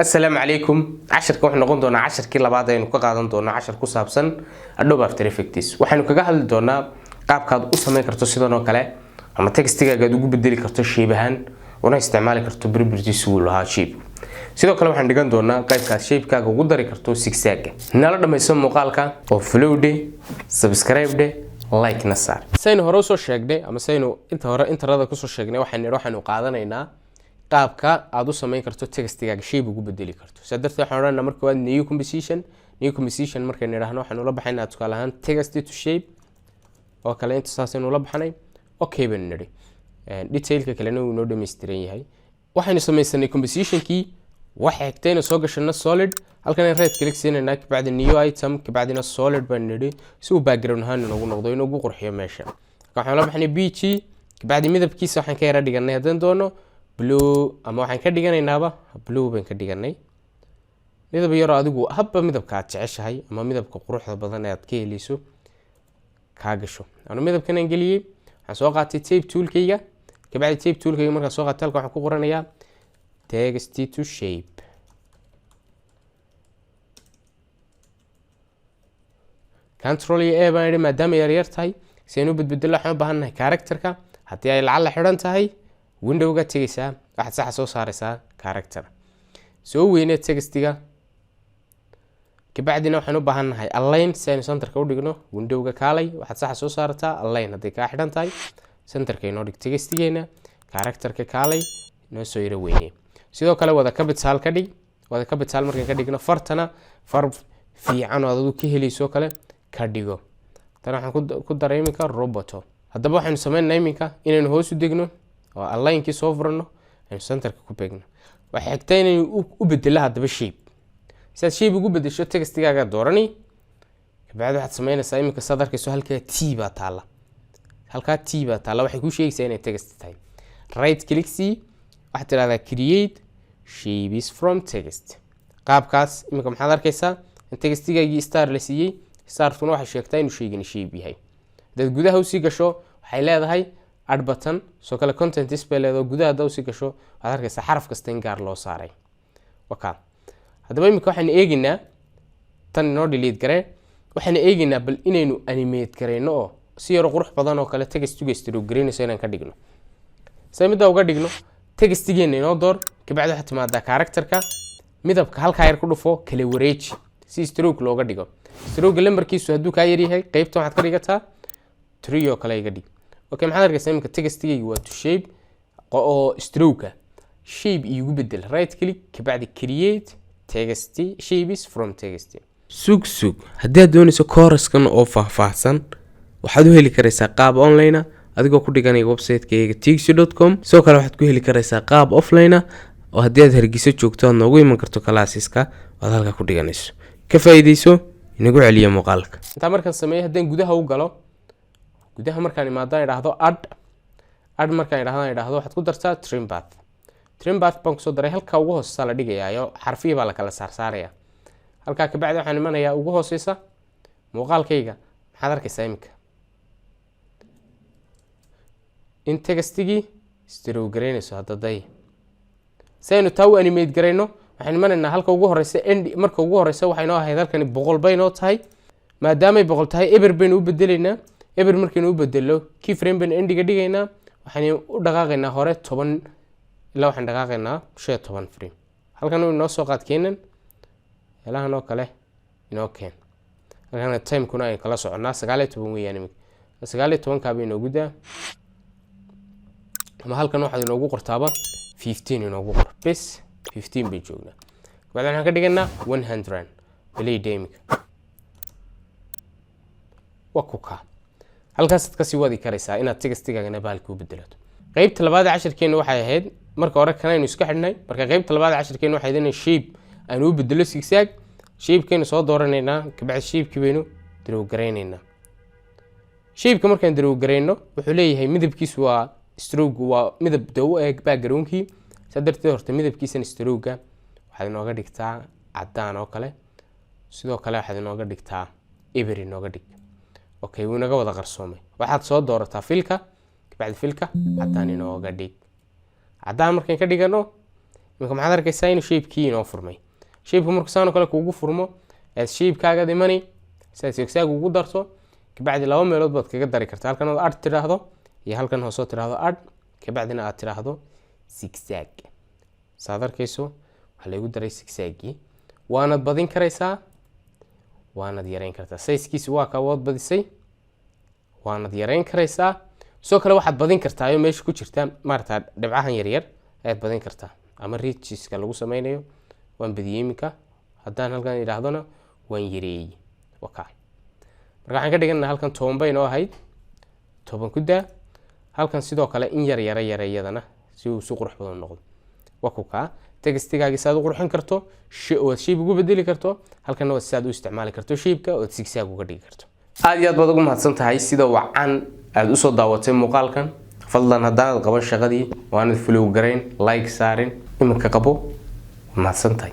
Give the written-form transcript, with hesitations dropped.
Asalaamu calaykum. Casharka wuxuu noqon doonaa casharkii labaad aynu ka qaadan doono cashar ku saabsan Adobe After Effects. Waxaynu kaga hadli doonaa qaabkaad u samayn karto sidan oo kale ama textigaaga aad ugu bedeli karto shape ahaan, una isticmaali karto properties uu lahaa shape. Sidoo kale waxaan dhigan doonaa qaybkaad shapekaaga ugu dari karto zigzag. Nala dhammayso muuqaalka oo follow dhe, subscribe dhe, like na saar. Saynu hore usoo sheegnay ama saynu inta hore intarada kusoo sheegnay, waxaan nidhi waxaynu qaadanaynaa qaabka aad u samayn karto textigaaga shape ugu bedeli karto. Sidaa darteed waxaan odhanaynaa marka waad new composition. New composition markaynu idhaahno, waxaynu la baxaynaa tusaale ahaan text to shape oo kale. Inta saasaynu la baxnay, okay baynu nidhi. Detailka kalena wuu inoo dhammaystiran yahay. Waxaynu samaysanay compositionkii. Waxa xigtayna soo gashana solid. Halkan right click siinaynaa, kabacdi new item, kabacdina solid baynu nidhi, si uu background ahaan inoogu noqdo, inoogu qurxiyo meesha. Waxaan la baxnay BG, kabacdi midabkiisa waxaan ka yara dhiganay haddaan doono blue, ama waxaan ka dhiganaynaaba blue baan ka dhiganay, midab yaroo adigu habba midabka aad jeceshahay ama midabka quruxda badan ee aad ka heleyso kaa gasho. Anu midabkan aan geliyey. Waxaan soo qaatay type toolkayga. Kabacdi type toolkayga markaan soo qaatay, halka waxaan ku qoranayaa text to shape. Control iyo A baan idhi maadaama yaryar tahay. Si aynu u bedbedelo, waxaan u baahan nahay characterka. Haddii ay lacala xidhan tahay, windowga tegeysaa, waxaad saxa soo saareysaa character. Soo weynee textiga, kabacdina waxaan u baahan nahay align si aynu centerka u dhigno. Windowga kaalay, waxaad saxa soo saartaa align. Hadday kaa xidhan tahay, centerka inoo dhig textigeena. Characterka kaalay, inoo soo yaro weynee. Sidoo kale wada capital ka dhig. Wada capital markaan ka dhigno, fartana far fiican oo aad ka heleyso kale ka dhigo. Tan waxaan ku daray iminka Roboto. Haddaba waxaynu sameynaa iminka inaynu hoos u degno oo alignkii soo furano, aynu centerka ku beegno. Waxay xigta inaynu u bedelo haddaba shape. Si aad shape ugu bedesho, textigaaga doorani, kabacdi waxaad sameynaysaa iminka saad arkayso, halkaa T baa taalla. Halkaa T baa taalla, waxay kuu sheegaysaa inay text tahay. Right click c, waxaad tidhahdaa create shapes from text. Qaabkaas iminka maxaad arkaysaa? In textigaagii star la siiyey. Startuna waxay sheegtaa inuu shaygani shape yahay. Haddaad gudaha usii gasho, waxay leedahay add button. Soo kale contents bay leedahay. Gudaha haddaa usii gasho, waxaad arkaysaa xaraf kasta in gaar loo saaray. Waka haddaba iminka waxaynu eegeynaa tan inoo delete garee. Waxaynu eegeynaa bal inaynu animate garayno oo si yaro qurux badan oo kale textiga stroke garaynayso inaan ka dhigno. Se middaa uga dhigno, textigeena inoo door, kabacdi waxaad timaadaa characterka, midabka halkaa yar ku dhufo, kala wareeji si stroke looga dhigo. Stroke lambarkiisu hadduu kaa yaryahay, qeybtan waxaad ka dhigataa 3 oo kale iga dhig. Okay, maxaad arkaysaa iminka? Textigayga waa to shape oo stroke shape iigu bedel. Right click, kabacdi create text shapes from text. Sug sug, haddii aad doonayso kooraskan oo faahfaahsan, waxaad u heli karaysaa qaab online ah adigoo ku dhiganaya website-kayga tixi.com. Sidoo kale waxaad ku heli karaysaa qaab offline ah oo haddii aad Hargeysa joogto aad noogu iman karto classeska, aad halkaa ku dhiganayso. Ka faa'iideyso. Inagu celiya muuqaalka. Intaa markaan sameeyo, haddaan gudaha u galo, gudaha markaan imaadaan idhaahdo add, add markaan idhaahdo waxaad ku dartaa trim path. Trim path baan kusoo daray. Halkaa ugu hooseysa la dhigayaayo, xarfihii baa la kala saarsaaraya halkaa. Kabacdi waxaan imanayaa ugu hooseysa muuqaalkayga. Maxaad arkaysaa iminka? In textigii stroke garaynayso. Hadda day, si aynu taa u animate garayno, waxaan imanaynaa halka ugu horeysa, end. Marka ugu horeysa waxay noo ahayd halkani 100 bay noo tahay. Maadaamay 100 tahay, eber baynu u bedeleynaa. Eber markaynu u bedelo, keyframe baynu endiga dhigaynaa. Waxaynu u dhaqaaqaynaa hore 10 ilaa waxaan dhaqaaqaynaa 15 frame. Halkan inoo soo qaad, keenan meelahan oo kale inoo keen. Halkan timekuna aynu kala soconnaa, 19 weeyaan imika. 19-kaaba inoogu daa, ama halkan waxaad inoogu qortaaba 15 inoogu qor bes. 15 bay joognaa. Kabacdi waxaan ka dhiganaa 100. Play dhe imika. Waa kuka halkaasaad kasii wadi karaysaa inaad textigaagana bahalka u bedelato. Qeybta labaad ee cashirkeena waxay ahayd, marka hore kanaynu iska xidhnay. Marka qeybta labaad ee cashirkeena waxay ahayd in shape aynu u bedelo zigzag. Shapekaynu soo dooranaynaa, kabacdi shapekii baynu draw garaynaynaa. Shapeka markaan draw garayno, wuxuu leeyahay midabkiisu waa stroke, waa midab de u eeg backgroundkii. Saa darteed horta midabkiisan strokega waxaad inooga dhigtaa cadaan oo kale. Sidoo kale waxaad inooga dhigtaa eber inooga dhig. Okay, wuu inaga wada qarsoomay. Waxaad soo doorataa fillka, kabacdi fillka cadaan inooga dhig. Cadaan markaan ka dhigano, Iminka maxaad arkaysaa? Inuu shapekii inoo furmay. Shapeku markuu saan oo kale kuugu furmo, aad shapekaagaad imani si aad zigzag ugu darto. Kabacdi laba meelood baad kaga dari kartaa: halkan ood add tidhaahdo iyo halkan hoosoo tidhaahdo add, kabacdina aad tidhaahdo zigzag. Saad arkayso, waxaa laygu daray zigzagii. Waanad badin karaysaa, waanad yareyn kartaa. Sizekiisi waa kaa, waad badisay, waanad yareyn karaysaa. Sidoo kale waxaad badin kartaa oo meesha ku jirta maarata dhibcahan yaryar ayaad badin kartaa ama ridgeska lagu sameynayo. Waan badiyey iminka. Haddaan halkan idhaahdona, waan yareeyey. Waka marka waxaan ka dhiganaa halkan 10 bay noo ahayd, 10 ku daa. Halkan sidoo kale in yar yara yara iyadana si uu si qurux badan noqdo. Waa ku kaa textigaagi saad u qurxin karto ood shape ugu bedeli karto. Halkanna waad sidaad u isticmaali karto shapeka ood zigzag uga dhigi karto. Aad iyo aad baad ugu mahadsan tahay sida wacan aada usoo daawatay muuqaalkan. Fadlan, haddaanad qaban shaqadii waanad follow garayn, like saarin, iminka qabo. Mahadsan tahay.